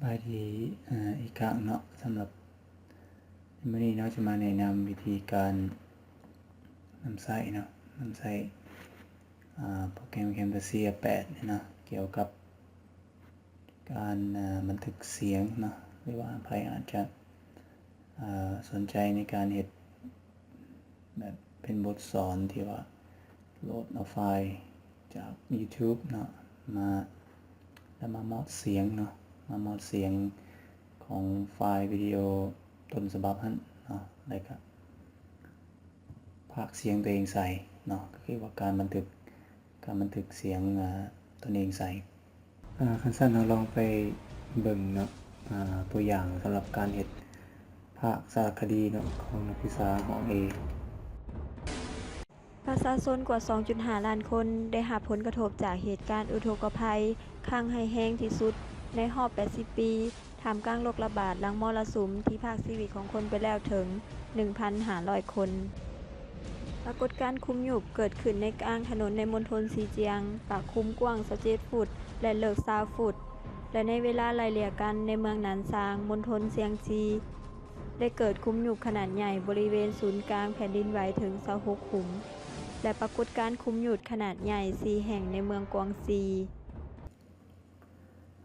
ສະບາຍດີ ເອີ ອີກຄັ້ງເນາະ. ສຳລັບໃນມື້ນີ້ເນາະ ຈະມາແນະນຳວິທີການນຳໃຊ້ເນາະ ນຳໃຊ້ ອ່າ ໂປຣແກຣມ Camtasia ແປດນີ້ເນາະ ກ່ຽວກັບການ ອ່າ ບັນທຶກສຽງເນາະ ຫຼືວ່າໃຜອາດຈະ ອ່າ ສົນໃຈໃນການເຮັດ ແບບເປັນບົດສອນທີ່ວ່າໂຫຼດເອົາໄຟລ໌ຈາກ YouTube ເນາະ ມາ ແລ້ວມາມອດສຽງເນາະ ມາມອດສຽງຂອງໄຟລ໌ວິດີໂອຕົ້ນສະບັບຫັ້ນເນາະ ແລ້ວກະພາກສຽງຕົວເອງໃສ່ເນາະ ກໍຄືວ່າການບັນທຶກ ການບັນທຶກສຽງ ອາ ຕົນເອງໃສ່. ອາ ຄັນຊັ້ນເຮົາລອງໄປເບິ່ງເນາະ ອາ ຕົວຢ່າງສຳລັບການເຮັດພາກສາລະຄະດີເນາະ ຂອງນັກສຶກສາຫ້ອງ A. ປະຊາຊົນກວ່າສອງຈຸດຫ້າລ້ານຄົນໄດ້ຮັບຜົນກະທົບຈາກເຫດການອຸທົກກະໄພຄັ້ງຮ້າຍແຮງທີ່ສຸດໃນຮອບແປດສິບປີ ທ່າມກາງໂລກລະບາດຫຼັງມໍລະສຸມທີ່ພາກຊີວິດຂອງຄົນໄປແລ້ວເຖິງໜຶ່ງພັນຫ້າຮ້ອຍຄົນ. ປາກົດການຂຸມຍຸບເກີດຂຶ້ນໃນກາງຖະໜົນໃນມົນທົນຊີຈຽງ, ປາຂຸມກວ້າງຊາວເຈັດຟຸດ ແລະ ເລິກຊາວຟຸດ ແລະ ໃນເວລາໄລ່ເລ່ຍກັນໃນເມືອງໜານຊາງ ມົນທົນຊຽງຊີ ໄດ້ເກີດຂຸມຍຸບຂະໜາດໃຫຍ່ບໍລິເວນສູນກາງແຜ່ນດິນໄຫວເຖິງຊາວຫົກຂຸມ ແລະ ປາກົດການຂຸມຍຸບຂະໜາດໃຫຍ່ສີ່ແຫ່ງໃນເມືອງກວາງຊີ.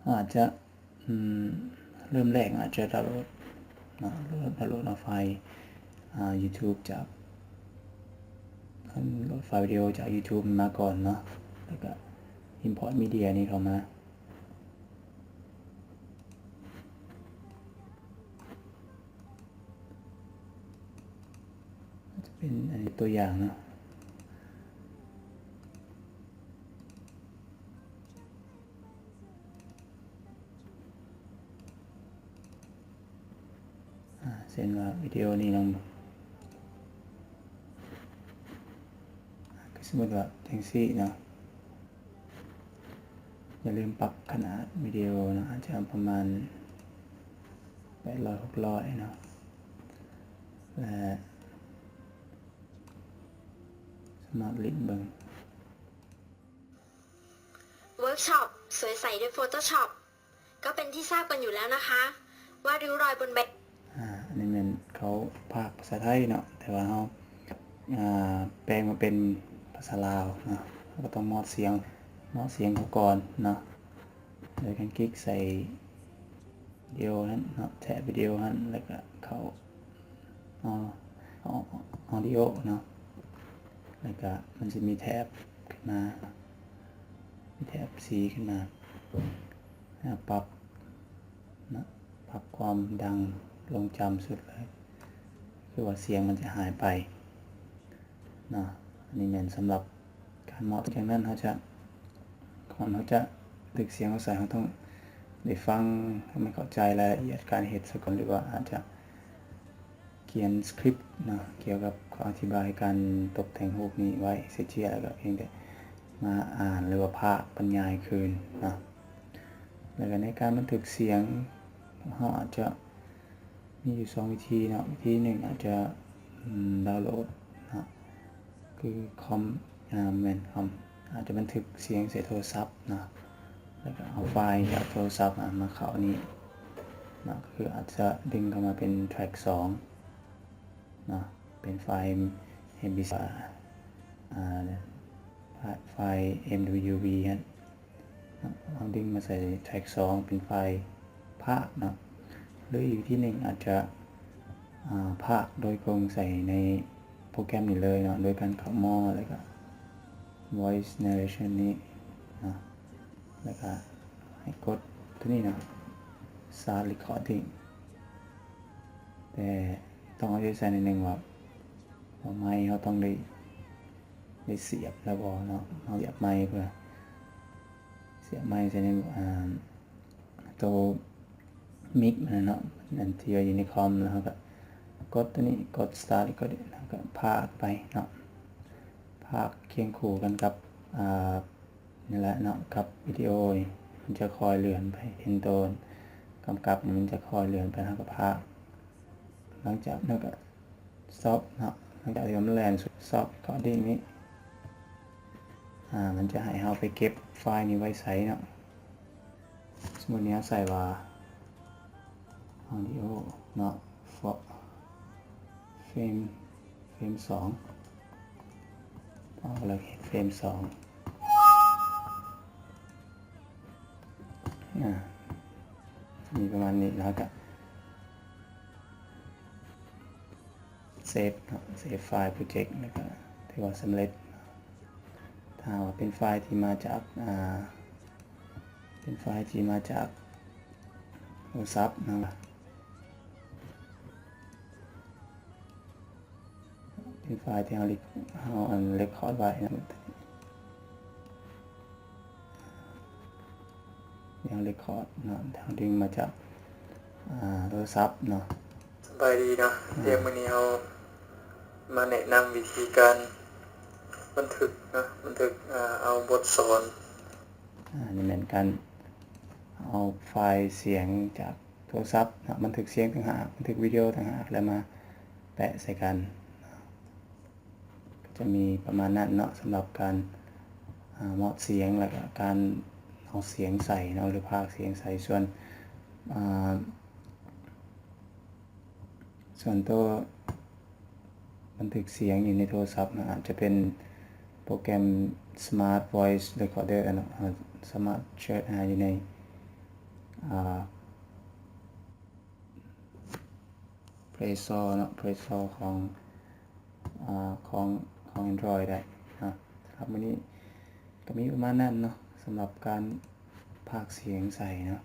ເຮົາອາດຈະ ອືມ ເລີ່ມແລກອາດຈະດາວໂຫຼດເນາະ ດາວໂຫຼດເອົາໄຟລ໌ ອາ YouTube ຈາກ ໂຫຼດໄຟລ໌ວິດີໂອຈາກ YouTube ມາກ່ອນເນາະ ແລ້ວກະ Import Media ນີ້ເຂົ້າມາ. ຈະເປັນອັນນີ້ຕົວຢ່າງເນາະ ອາ ເຊັ່ນວ່າວິດີໂອນີ້ລອງ ອາ ກໍສົມມຸດວ່າຈັ່ງຊີ້ເນາະ. ຢ່າລືມປັບຂະໜາດວິດີໂອເນາະ ອາດຈະປະມານແປດຮ້ອຍ ຫົກຮ້ອຍເນາະ ແລະ ສາມາດຫຼິ້ນເບິ່ງ. ເວີກຊັອບສວຍໃສດ້ວຍ Photoshop ກໍເປັນທີ່ຊາບກັນຢູ່ແລ້ວນະຄະ ວ່າຣິ້ວຮອຍບົນໃບ ອາ ອັນນີ້ແມ່ນເຂົາພາກພາສາໄທເນາະ ແຕ່ວ່າເຮົາ ອາ ແປງມາເປັນພາສາລາວເນາະ ເຮົາກໍຕ້ອງມອດສຽງ ມອດສຽງເຂົາກ່ອນເນາະ ໂດຍການຄລິກໃສ່ວິດີໂອຫັ້ນເນາະ ແທບວິດີໂອຫັ້ນ ແລ້ວກໍເຂົ້າ Audio ເນາະ ແລ້ວກະມັນຊິມີແຖບຂຶ້ນມາ ມີແຖບສີຂຶ້ນມາ ແລ້ວປັບເນາະ ປັບຄວາມດັງລົງຈຳສຸດເລີຍ ຄືວ່າສຽງມັນຈະຫາຍໄປເນາະ. ອັນນີ້ແມ່ນສຳລັບການເໝາະ ຈາກນັ້ນເຮົາຈະ ກ່ອນເຮົາຈະດຶກສຽງເຮົາໃສ່ ເຮົາຕ້ອງໄດ້ຟັງໃຫ້ມັນເຂົ້າໃຈລາຍລະອຽດການເຮັດສາກ່ອນ ຫຼືວ່າອາດຈະ ຂຽນສະຄຣິບເນາະ ກ່ຽວກັບເຂົາອະທິບາຍການຕົກແຕ່ງຮູບນີ້ໄວ້ເສຍເຈຍ ແລ້ວກໍພຽງແຕ່ມາອ່ານ ຫຼືວ່າພາກບັນຍາຍຄືນເນາະ. ແລ້ວກໍໃນການບັນທຶກສຽງ ເຮົາອາດຈະມີຢູ່ສອງວິທີເນາະ. ວິທີໜຶ່ງອາດຈະ ອືມ ດາວໂຫຼດເນາະ ຄືຄອມ ອາ ແມ່ນຄອມ ອາດຈະບັນທຶກສຽງໃສ່ໂທລະສັບເນາະ ແລ້ວກໍເອົາໄຟລ໌ຈາກໂທລະສັບ ອາ ມາເຂົ້ານີ້ເນາະ ຄືອາດຈະດຶງເຂົ້າມາເປັນແທຣັກສອງເນາະ ເປັນໄຟລ໌ເອັມພີສີ່ ອາ ໄຟລ໌ເອັມດັບເບິນຢູບີຫັ້ນ ເຮົາດຶງມາໃສ່ແທຣັກສອງເປັນໄຟລ໌ພາກເນາະ ຫຼືອີກວິທີໜຶ່ງອາດຈະ ອາ ພາກໂດຍກົງໃສ່ໃນໂປຣແກຣມນີ້ເລີຍເນາະ ໂດຍການເຂົ້າມໍ ແລ້ວກະ Voice Narration ນີ້ເນາະ ແລ້ວກະໃຫ້ກົດໂຕນີ້ເນາະ Start Recording ແຕ່ຕ້ອງເອົາໃຈໃສ່ໜ້ອຍໜຶ່ງວ່າ ວ່າໄມເຮົາຕ້ອງໄດ້ ໄດ້ສຽບແລ້ວບໍ່ເນາະ ເຮົາສຽບໄມເພື່ອ ສຽບໄມໃສ່ໃນ ອາ ໂຕມິກຫັ້ນນະເນາະ ອັນທີ່ວ່າຢູ່ໃນຄອມ ແລ້ວເຮົາກໍກົດໂຕນີ້ ກົດ Start Recording ແລ້ວກໍພາກໄປເນາະ ພາກຄຽງຄູ່ກັນກັບ ອາ ນີ້ແຫຼະເນາະ ກັບວິດີໂອນີ້ ມັນຈະຄ່ອຍເລື່ອນໄປ ເຫັນໂຕກຳກັບນີ້ ມັນຈະຄ່ອຍເລື່ອນໄປ ເຮົາກໍພາກ ຫຼັງຈາກນັ້ນກໍ Stop ເນາະ ຫຼັງຈາກທີ່ວ່າມັນແລ່ນ Stop Recording ນີ້ ອາ ມັນຈະໃຫ້ເຮົາໄປເກັບໄຟລ໌ນີ້ໄວ້ໃສເນາະ. ສົມມຸດນີ້ເຮົາໃສ່ວ່າ ເນາະ ເຟຣມ ເຟຣມສອງ ເອົາລະ ເຟຣມສອງ ອາ ມີປະມານນີ້ ແລ້ວກະເຊບເນາະ ເຊບໄຟລ໌ໂປຣເຈັກ ແລ້ວກະຖືວ່າສຳເລັດ. ຖ້າວ່າເປັນໄຟລ໌ທີ່ມາຈາກ ອາ ເປັນໄຟລ໌ທີ່ມາຈາກໂທລະສັບເນາະ ເປັນໄຟລ໌ທີ່ເຮົາ ເຮົາອັນເຣັກຄອດໄວ້ນະ ທີ່ເຮົາເຣັກຄອດເນາະ ເຮົາດຶງມາຈາກ ອາ ໂທລະສັບເນາະ. ສະບາຍດີເນາະ ອາ ດຽວມື້ນີ້ເຮົາມາແນະນຳວິທີການບັນທຶກເນາະ ບັນທຶກ ອາ ເອົາບົດສອນ ອາ ນີ້ແມ່ນການເອົາໄຟລ໌ສຽງຈາກ ໂທລະສັບເນາະ ບັນທຶກສຽງຕ່າງຫາກ ບັນທຶກວິດີໂອຕ່າງຫາກ ແລ້ວມາແປະໃສ່ກັນເນາະ ກໍຈະມີປະມານນັ້ນເນາະ ສຳລັບການ ອາ ມອດສຽງ ແລ້ວກະການເອົາສຽງໃສ່ເນາະ ຫຼືພາກສຽງໃສ່. ສ່ວນ ອາ ສ່ວນໂຕບັນທຶກສຽງຢູ່ໃນໂທລະສັບເນາະ ອາດຈະເປັນໂປຣແກຣມ Smart Voice Recorder ເນາະ ເຮົາສາມາດເສີດຫາຢູ່ໃນ ອາ Play Store ເນາະ Play Store ຂອງ ອາ ຂອງ ຂອງ Android ໄດ້ເນາະ. ສຳລັບມື້ນີ້ກໍມີປະມານນັ້ນເນາະ ສຳລັບການພາກສຽງໃສ່ເນາະ.